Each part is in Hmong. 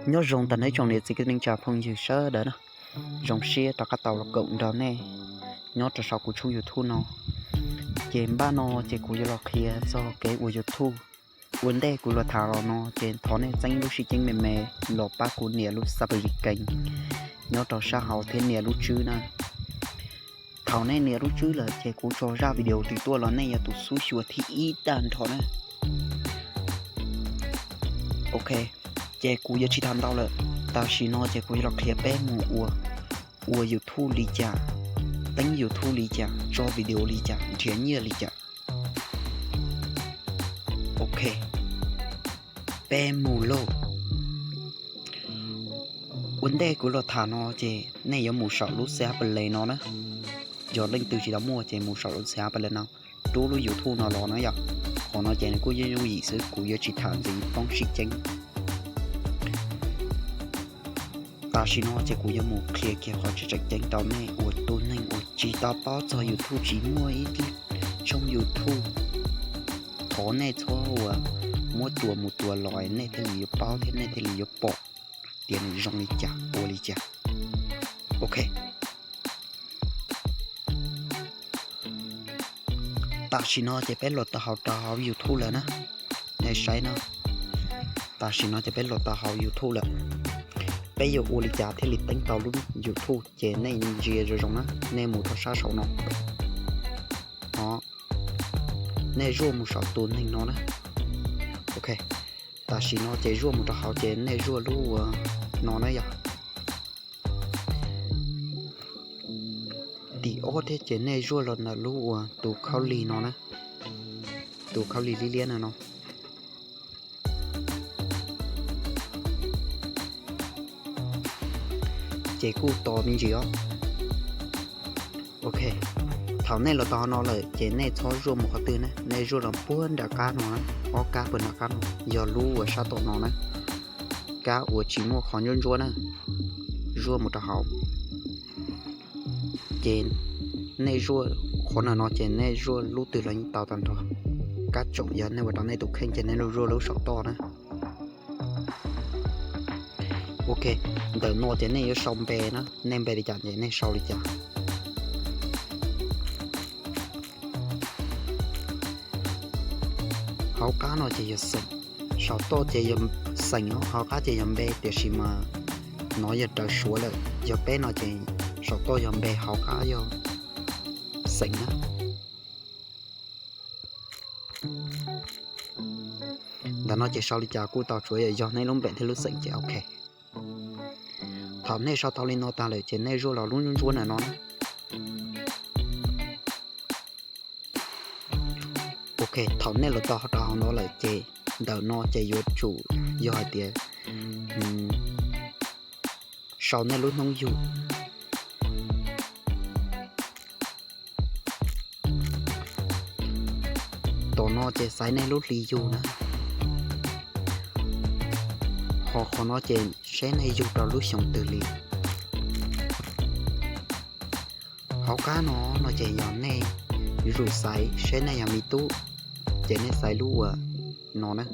Nyob zoo tag nrho tsoom niam txiv kwv tij neej tsa phooj ywg sawv daws na, zoo siab rov qab tau los koom nrog nej nyob rau saum kuv tshooj YouTube no. Ces npaj no ces kuv yuav los qhia txog kev ua YouTube. Ua ntej kuv los tham los no ces thov nej txeeb lub sib ceeb me me los pab kuv nias lub subscribe nyob rau sab hauv thiab nias lub tswb na. Thaum nej nias lub tswb lawm ces kuv tso zaj video twg tuaj los nej yog tus xub xyuas thib ib tag nrho na. Ok, ces kuv yuav tsis tham ntau lawm. Tam sim no ces kuv yuav los qhia peb mus ua, ua YouTube li cas, teeb YouTube li cas, tso video li cas, nrhiav nyiaj li cas. Ok, peb mus lauj. Ua ntej kuv los tham no ces nej yuav mus saum lub xab ples no na. Yog leej twg tsis tau muaj ces mus saum lub xab ples no, rub lub YouTube no los na yom. Qhov no ces nws kuj yooj yooj yim xwb, kuv yuav tsis tham ntxiv poob sib ceeb. Tam sim no ces kuv yuav mus qhia kiag qhov tseem ceeb rau nej uas tus neeg uas tsis tau paub txog YouTube, tsis muaj ib tshooj YouTube. Thov nej txhob uas muab tua mus tua los nej thiaj li yuav paub thiab nej thiaj li yuav pom tias nws zoo li cas ua li cas. Ok, tam sim no ces peb los tau hauv rau hauv YouTube lawm na. Nej saib no, tam sim no ces peb los tau hauv YouTube lawm. Peb yuav ua li cas thiaj li teeb tau lub YouTube ces nej ntsia zoo zoo na, nej mus rau sab saum no. Nej zuaj mus saum tus neeg no na. Ok, tam sim no ces zuaj mus rau hauv ces nej zuaj lub uas no na yom. Tim ob thiab ces nej zuaj los ntawm lub uas tus khaub lig no na, tus khaub lig liab liab no no. Ces kuj tos me ntsis os. Ok, thaum nej los tau hauv no lawm ces nej txhob zuaj mus qhov twg na, nej zuaj los puag nram qab no na, ob kab puag nram qab no, yog lub uas sab tom no na, kab uas tsis muaj qhov ntsuab ntsuab na, zuaj mus rau hauv. Ces nej zuaj qhov no no ces nej zuaj lub twg los yeej tau tag nrho, kab tsoom yog nej ua rau nej tus kheej ces nej zuaj lub saum toj na. Ok, ntawm no ces nej yuav sau npe na, nej npe li cas ces nej sau li cas. Hauv qab no ces yog xeem, saum toj ces yog xeem, hauv qab ces yog npe, tiam sis mas no yog raws Suav lawm, yog peb no ces saum toj yog npe, hauv qab yog xeem na. Ntawm no ces sau li cas kuj tau, tsuav yog nej lub npe thiab lub xeem ces ok. Thaum nej sau tau li no tag lawm ces nej zuaj los lub ntsuab ntsuab ntawm no na. Ok, thaum nej los tau rau hauv no lawm ces ntawm no ces yuav tsum yog hais tias sau nej lub hnub yug. Tom no ces xaiv nej lub hli yug na. Ho qhov no ces seb nej yug rau lub xyoo twg li. Hauv qab no no ces yog nej yuav tsum xaiv seb nej yog me tub ces nej xaiv lub uas no na,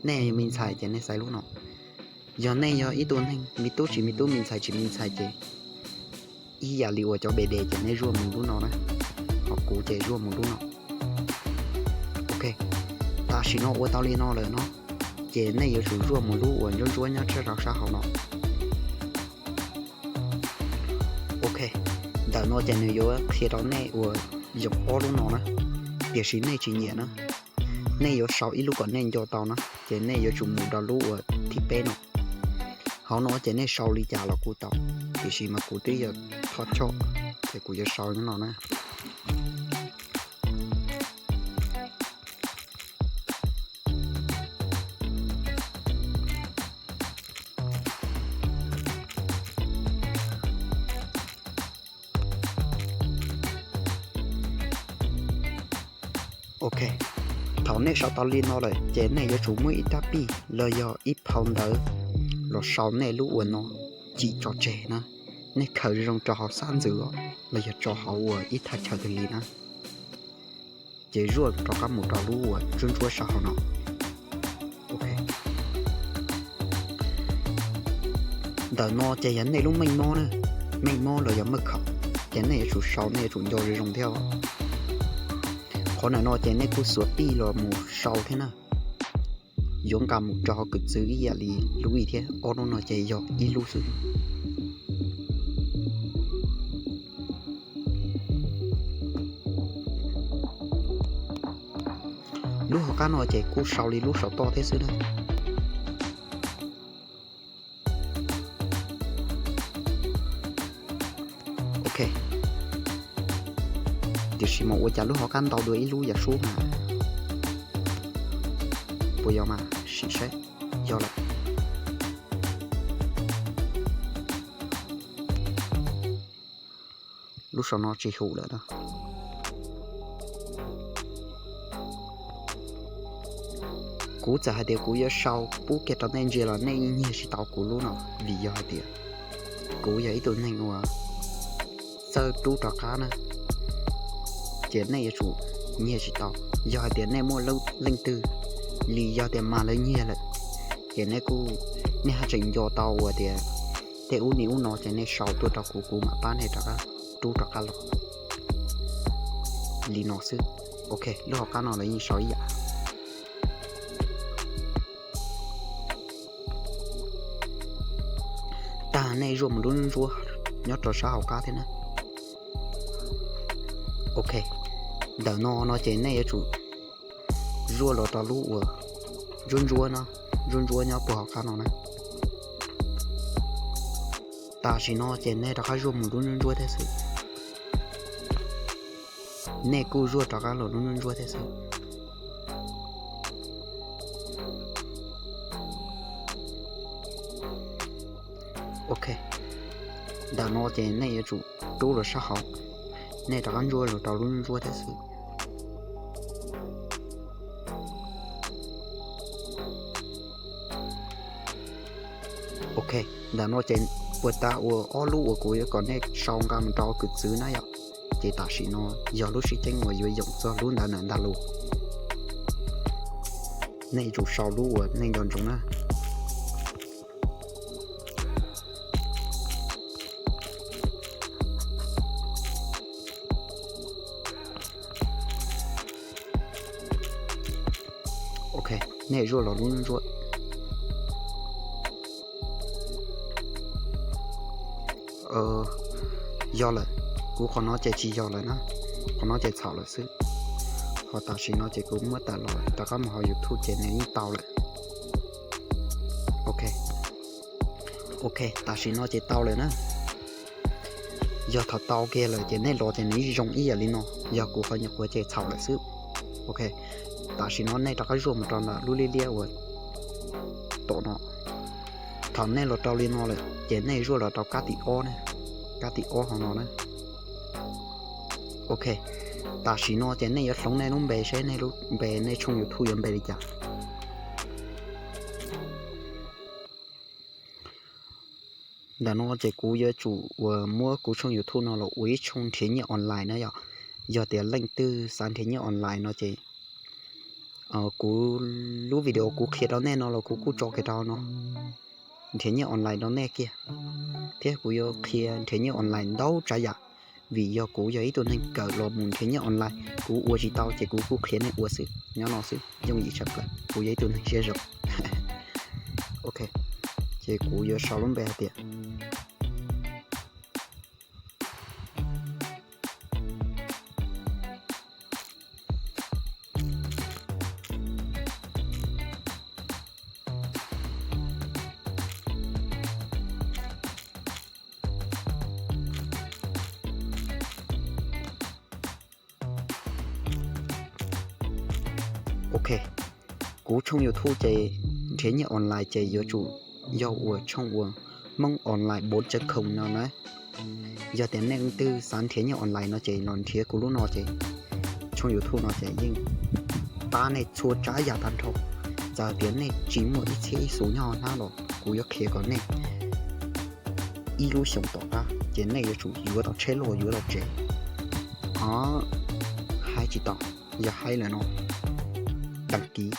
nej yog me ntxhais ces nej xaiv lub no. Yog nej yog ib tug neeg me tub tsis me tub, me ntxhais tsis me ntxhais ces ib yam li uas cov be de ces nej zuaj mus lub no na, ho kuv ces zuaj mus lub no. Ok, tam sim no ua tau li no lawm no, ces nej yuav tsum zuaj mus lub uas ntsuab ntsuab nyob tsab rau sab hauv no. Ok, ntawm no ces nws yuav qhia rau nej uas yoom ob lub no na, tiam sis nej tsis nyiam na. Nej yuav sau ib lub kom nej nco tau na, ces nej yuav tsum mus rau lub uas thib peb no. Hauv no ces nej sau li cas los kuj tau, tiam sis mas kuv twb yog thoj choj, ces kuv yuav sau no na. Ok, thaum nej sau tau li no lawm ces nej yuav tsum muab ib rab pij los yog ib phau ntawv los sau nej lub uas no cim tso tseg na. Nej khaws zoo rau hauv xab ntxwv los yog tso hauv uas ib thaj chaw twg li na. Ces zuaj rov qab mus rau lub uas ntsuab ntsuab sab hauv no. Ok, Ntawm no ces yog nej lub meej mob na, meej mob los yog maj khaum, ces nej yuav tsum sau, nej yuav tsum nco zoo zoo thiab. Qhov ntawm no ces nej kuj xuas pij los mus sau thiab na. Yuav nqa mus rau hauv kws txwv ib yam li lub ib thiab, ob lub no ces yog ib lub xwb. Lub hauv qab no ces kuj sau li lub saum toj thiab xwb na. Ok, tiam sis mas ua cas lub hauv qab ntau dua ib lub yam sub mas, puas yog mas sim saib, yog lawm. Lub saum no tsis hum lawm na. Kuv txawm hais tias kuv yuav sau pub kiag rau nej ntsia los nej nyiag tsis tau kuv lub no, vim yog hais tias kuv yog ib tug neeg uas txawj rub rov qab na, ces nej yuav tsum nyiag tsis tau. Yog hais tias nej muaj leej twg li yog tias mas lawv nyiag lawm, ces nej kuj, nej haj tseem nco tau uas tias tej ub ni ub no ces nej sau tuaj rau kuv, kuv mam pab nej rov qab rub rov qab los li no xwb. Ok, lub hauv qab no lawv yeej sau ib yam. Tag nej zuaj mus lub ntsuab ntsuab nyob rau sab hauv qab thiab na. Ok, ntawm no no ces nej yuav tsum zuaj los rau lub uas ntsuab ntsuab no, ntsuab ntsuab nyob puag hauv qab no na. Tam sim no ces nej rov qab zuaj mus lub ntsuab ntsuab thiab xwb. Nej kuj zuaj rov qab los lub ntsuab ntsuab thiab xwb. Ok, ntawm no ces nej yuav tsum rub los sab hauv, nej rov qab ntsuab los rau lub ntsuab thiab xwb. Ok, ntawm no ces puas tas uas ob lub uas kuv yuav kom nej sau nqa mus rau kws txwv na yom. Ces tam sim no yog lub sib ceeb uas yuav yoom txog lub ntawd ntag lauj. Nej yuav tsum sau lub uas nej nco ntsoov na. Ok, nej zuaj los lub ntsuab. Yog lawm, kuv qhov no ces tsis yog lawm na, qhov no ces txhaum lawm xwb. Ho tam sim no ces kuv muab tawm los rov qab mus hauv YouTube ces nws yeej tau lawm. Ok, ok, tam sim no ces tau lawm na. Yog thaum tau kiag lawm ces nej los ces nws zoo ib yam li no, yog kuv qhov nyuam qhuav ces txhaum lawm xwb. Ok, tam sim no nej rov qab zuaj mus rau ntawm lub liab liab uas tom no. Thaum nej los rau li no lawm ces nej zuaj los rau kab tim ob na, kab tim ob hauv no na. Ok, tam sim no ces nej yuav hloov nej lub npe seb nej lub npe nej tshooj YouTube yuav npe li cas. Ntawm no ces kuv yuav tsum uas muab kuv tshooj YouTube no los ua ib tshooj nrhiav nyiaj online na yom. Yog tias leej twg xav nrhiav nyiaj online no ces kuv lub video kuv qhia rau nej no los kuv kuj tso kiag rau no, nrhiav nyiaj online rau nej kiag. Thiab kuv yuav qhia nrhiav nyiaj online ntau tsav yam, vim yog kuv yog ib tug neeg kawm los mus nrhiav nyiaj online, kuv ua tsis tau ces kuv kuj qhia nej ua xwb, nyob no xwb yooj yim tshaj plaws, kuv yog ib tug neeg siab zoo. Ok, ces kuv yuav sau lub npe hais tias Ok, kuv tshooj YouTube ces nrhiav nyiaj online ces yuav tsum yog uas tshooj uas Hmoob Online bốn chấm không no na. Yog tias nej leej twg xav nrhiav nyiaj online no ces los nrhiav kuv lub no ces tshooj YouTube no ces yeej pab nej txhua tsav yam tag nrho. Txawm tias nej tsis muaj ib txhiab ib xus nyob hnab los kuv yuav qhia kom nej ib lub xyoos tom qab ces nej yuav tsum yuav tau tsheb loj yuav tau tsev. Haib tsis tau, yog haib lawm no, đăng ký.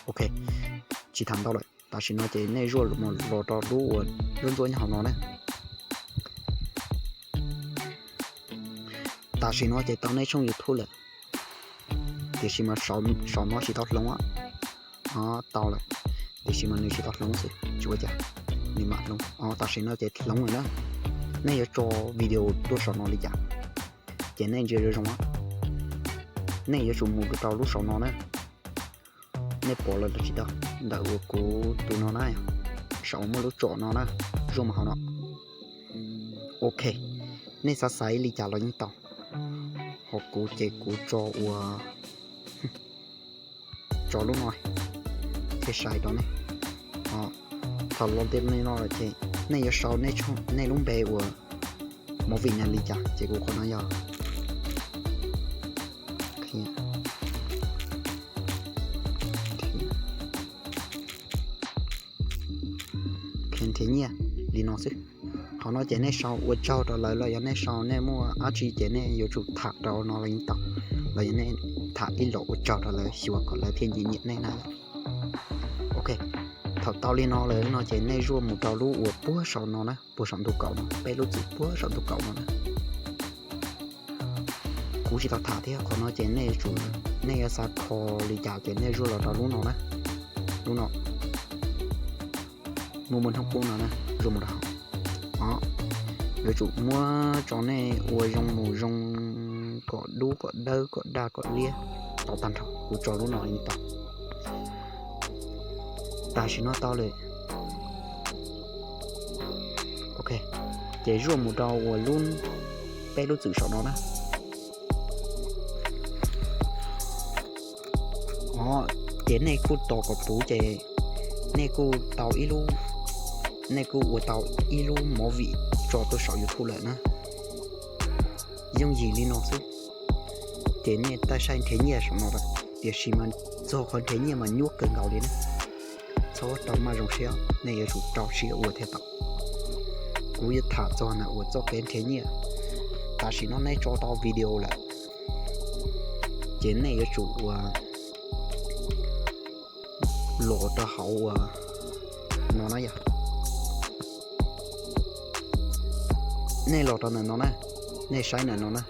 Ok, tsis tham ntau lawm. Tam sim no ces nej zuaj mus los rau lub uas ntsuab ntsuab nyob hauv no na. Tam sim no ces tau nej tshooj YouTube lawm, tiam sis mas saum no tsis tau hloov. Tau lawm, tiam sis mas nws tsis tau hloov xwb, tsis ua cas, nws mam hloov. Tam sim no ces hloov lawm na. Nej yuav tso video tuaj saum no li cas, ces nej ntsia zoo zoo, nej yuav tsum mus rau lub saum no na. Nej pom lawm los tsis tau, ntawm uas kuv tus no na, saum muaj lub tsom no na, zuaj mus hauv no. Ok, nej xav xaiv li cas los yeej tau. Ho kuv ces kuv tso ua, tso lub no thiaj sai rau nej. Thaum los ntawm no ces nej yuav sau nej lub npe uas movie na li cas, ces kuv qhov no yog nrhiav nyiaj li no xwb. Qhov no ces nej sau ua tsaug rau lawv los yog nej sau nej muaj dab tsi ces nej yuav tsum tham rau no los yeej tau, los yog nej tham ib los ua tsaug rau lawv xyuas kom lawv thiaj nyiam nyiam nej na. Ok, thaum tau li no lawm no ces nej zuaj mus rau lub uas puag saum no na, puag saum ntu kaum no, peb lub txwm puag saum ntu kaum no na. Kuv tsis tau tham thiab, qhov no ces nej yuav tsum, nej yuav xav kho li cas ces nej zuaj los rau lub no na, lub no, muaj muaj hnub qub no na, zuaj mus rau hauv. Yuav tsum muab tso nej ua zoo mus zoo, kom dub kom dawb kom daj kom liab, tau tag nrho, kuv tso lub no yeej tau. Tam sim no tau lawm. Ok, ces zuaj mus rau uas lub, peb lub txwm saum no na. Ces nej kuj tos kom puv ces nej kuj tau ib lub, nej kuj ua tau ib lub movie tso tuaj saum YouTube lawm na. Yooj yim li no xwb. Ces nej taj saib nrhiav nyiaj saum no lawm, tiam sis mas txog qhov nrhiav nyiaj mas nyuaj kawg nkaus li na. Txhob rau maj zoo siab, nej yuav tsum rau siab ua thiaj tau. Kuv yuav tham txog ntawm uas txoj kev nrhiav nyiaj. Tam sim no nej tso tau video lawm, ces nej yuav tsum ua los rau hauv uas no na yog. Nej los rau ntawm no na, nej saib ntawm no na.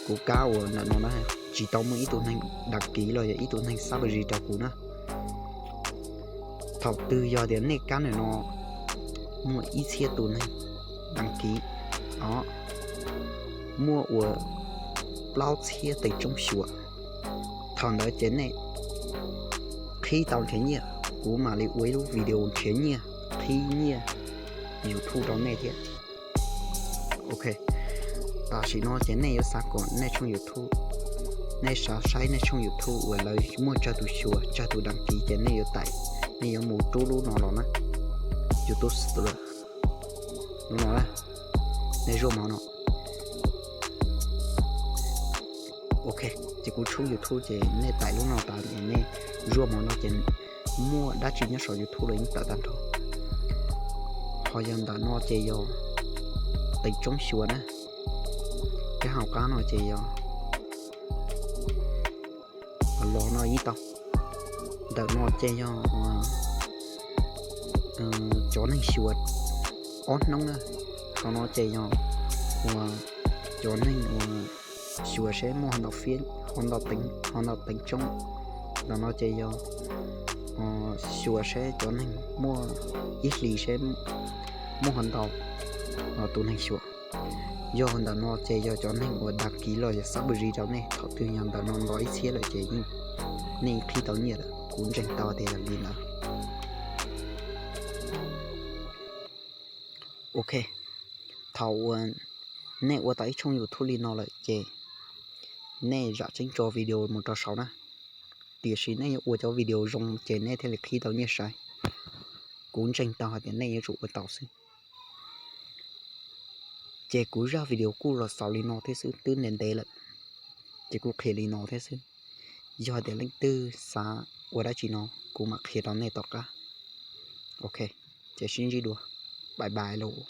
Kuv kab uas ntawm no na, tsis tau muaj ib tug neeg đăng ký los yog ib tug neeg sub rau kuv na. Thaum twg yog tias nej kab ntawm no muaj ib txhiab tus neeg đăng ký, o, muaj uas plaub txhiab tes tsoob xyuas, thaum ntawd ces nej qhib tau nrhiav nyiaj, kuv mam li ua ib lub video nrhiav nyiaj qhib nyiaj YouTube rau nej thiab. Ok, tam sim no ces nej yuav xav kom nej tshooj YouTube, nej xav saib nej tshooj YouTube uas lawv muaj tsawg tus xyuas tsawg tus đăng ký ces nej yuav tải, nej yuav mus rub lub no los na, YouTube Studio, lub no na, nej zuaj mov no. Ok, ces kuv tshooj YouTube ces nej tải lub no tas ces nej zuaj mov no ces muaj dab tsi nyob saum YouTube los yeej tawm tag nrho. Ho yog ntawm no ces yog tes tsoob xyuas na, thiab hauv qab no ces yog los no yeej tau. Ntawm no ces yog cov neeg xyuas ob hnub na, hauv no ces yog uas cov neeg uas xyuas seb muaj ho ntau fiab, ho ntau teev, ho ntau teev tsoob. Ntawm no ces yog xyuas seb cov neeg muaj ib hlis seb muaj ho ntau tus neeg xyuas. Yog ntawm no ces yog cov neeg uas đăng ký los yog sub rau nej, thaum twg yog ntawm no nto ib txhiab lawm ces yeej, nej qhib tau nyiaj lawm, kuv ntseeg tau tias yog li ntawd. Ok, thaum uas nej ua tau ib tshooj YouTube li no lawm ces nej zam tseeb tso video mus rau saud na. Tiam sis nej yuav ua cov video zoo ces nej thiaj li qhib tau nyiaj sai. Kuv ntseeg tau hais tias nej yuav tsum ua tau xwb. Ces kuv zaj video kuj los xaus li no thiab xwb, twb ntev ntev lawm, ces kuj qhia li no thiab xwb. Yog tias leej twg xav ua dab tsi no, kuv mam qhia rau nej tom qab. Ok, ces sib ntsib dua. Bye bye lauj.